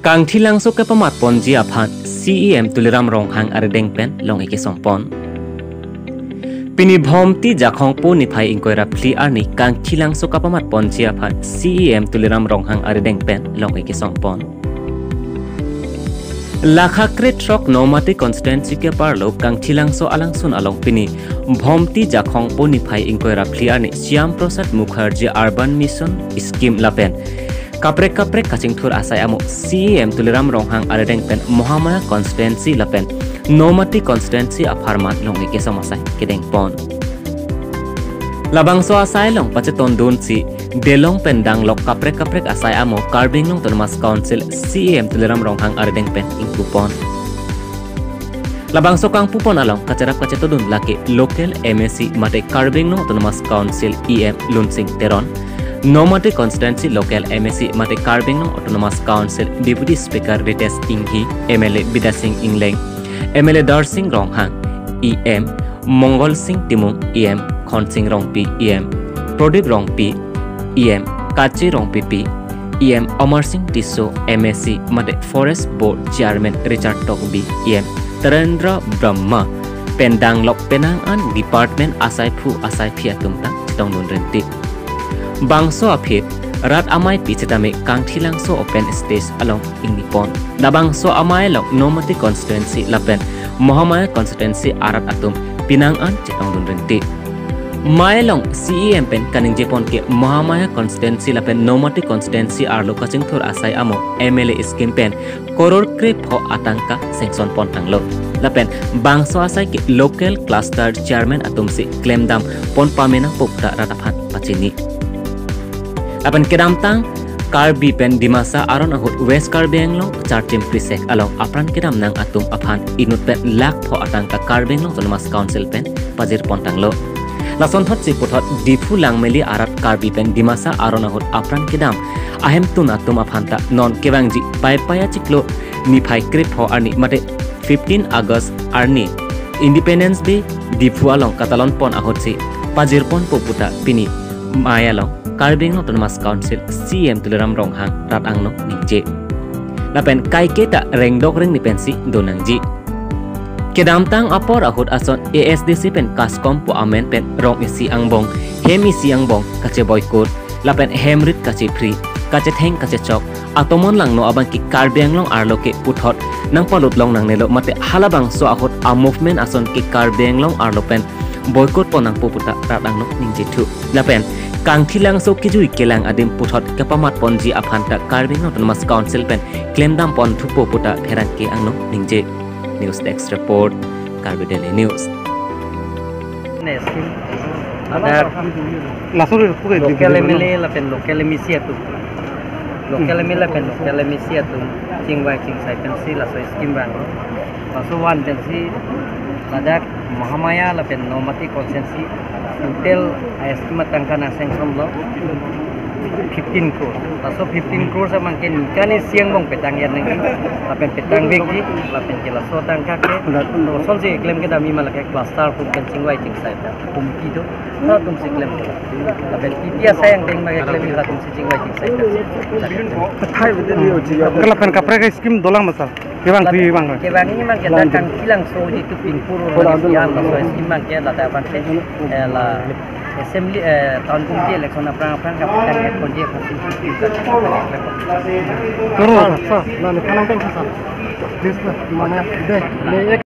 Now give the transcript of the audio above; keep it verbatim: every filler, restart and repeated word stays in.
Kangthilangso kepamat ponji aphan C E M Tuliram Ronghang arideng pen long-e kesong pon. Pini Bhomti Jakhong po niphai ingkoi ra phli arni Kangthilangso kapamat ponji aphan C E M Tuliram Ronghang arideng pen long-e kesong pon. Lakha krethrok Nomati constituency keparlo Kangthilangso alangsun along pini Bhomti Jakhong po niphai ingkoi ra phli arni Shyam Prasad Mukherjee Urban Mission Scheme lapen kaprek kaprek kachingthur asai amo C E M Tuliram Ronghang arideng pen Mahamaya constituency lapen Nomati constituency apharman long-e kesong asai kedeng pon. Labangso asai along pachetondunsi delong pen danglok kaprek kaprek asai amo Karbi Anglong Autonomous Council C E M Tuliram Ronghang arideng pen ingpu pon. Labangso kangpu pon along kacherap kachetondun lake local M A C mate Karbi Anglong Autonomous Council E M Lunsing Teron, Nomati constituency local M A C mate Karbi Anglong Autonomous Council Deputy Speaker Ritesh Enghi, M L A Bidya Sing Engleng, M L A Darsing Ronghang, E M Mongol Sing Timung, E M Khonsing Rongpi, E M Prodip Rongpi, E M Kachi Rongpipi, E M Amar Sing Tisso, M A C mate Forest Board Chairman Richard Tokbi, E M Tarendra Brahma pen danglok penang an department asaiphu asaiphi atum ta chetongdun rinti. Bangso aphi rat ameipi chetame Kangthilangso open stage along ingni pon. Labangso amei along Nomati constituency lapen Mahamaya constituency arat atum penang an chetongdun rinti. Mei along C E M pen kaningje pon ke Mahamaya constituency lapen Nomati constituency arlo kachingthur asai amo M L A scheme pen koror krepho atangka sanction pon tanglo. Lapen bangso asai ke local cluster chairman atumsi klemdam pon pame nangpo puta rat aphan pachini. Lapen kedamtang Karbi pen Dimasa aron ahut West Karbi Anglong Charchim Prisek along apran kedam nang atum aphan inut pen lakh pho atangka Karbi Anglong Autonomous Council pen pajir pon tanglo. Lasonthotsi puthot Diphu Langmeli arat Karbi pen Dimasa aron ahut apran kedam ahemtun atum aphan ta non kevangji Paipai achiklo niphai krepho arni mate fifteen August arni Independence Day Diphu along katalon pon ahutsi pajir ponpo puta pini mei along Karbi Anglong Autonomous Council C E M Tuliram Ronghang rat angno ningje. Lapen kaiketa rengdok rengni pensi do nangji. Kedamtang apor ahut ason A S D C pen kaskompo amen pen rong isi angbong, hem isi angbong kacheboycott, lapen hem rit kachepri, kachetheng kachechok, atomon langno abang ke Karbi Anglong arlo ke puthot nangpalut long nangnelo mate halabangso ahut a movement ason ke Karbi Anglong arlo pen boycott pon nangpo puta rat angno ningjithu. Lapen Kangthilangso kejui kelang adim puthot kepamat ponji aphan ta Karbi Anglong Autonomous Council pen klemdam pon thupo puta pherangke angno ningje. News Desk Report, Karbi Daily News. Ne scheme. Ada laso local M L A lapen local M A C atum. Local M L A lapen local M A C atum chingvai chingsai pensi laso scheme vanglo. Laso van pensi ladak Mahamaya lapen Nomati constituency total a scheme atangka nang sanction lo fifteen crore. Laso fifteen crore abang ke ningkan isi angbong petang ya nangji, lapen petang vekji, lapen ke laso atangka ke kosonsi klem kedamji ma lake cluster atum pen chingvai chingsai pen committee do, latumsi klem. Lapen T T asai angdeng ma ke klemji, latumsi chingvai chingsai pen. Kalapen kaprek scheme dolang ma sir? Kevang pi vang. Kevang ini mang kita Kangthilangso jitu pinpur orang yang laso scheme mang ke lata abang ke, eh, la assembly, eh, town committee election aphrang aphrang kapatang ya konje pasti. Toro, sir, na ni kanang kan sir. Please na, mana deh, le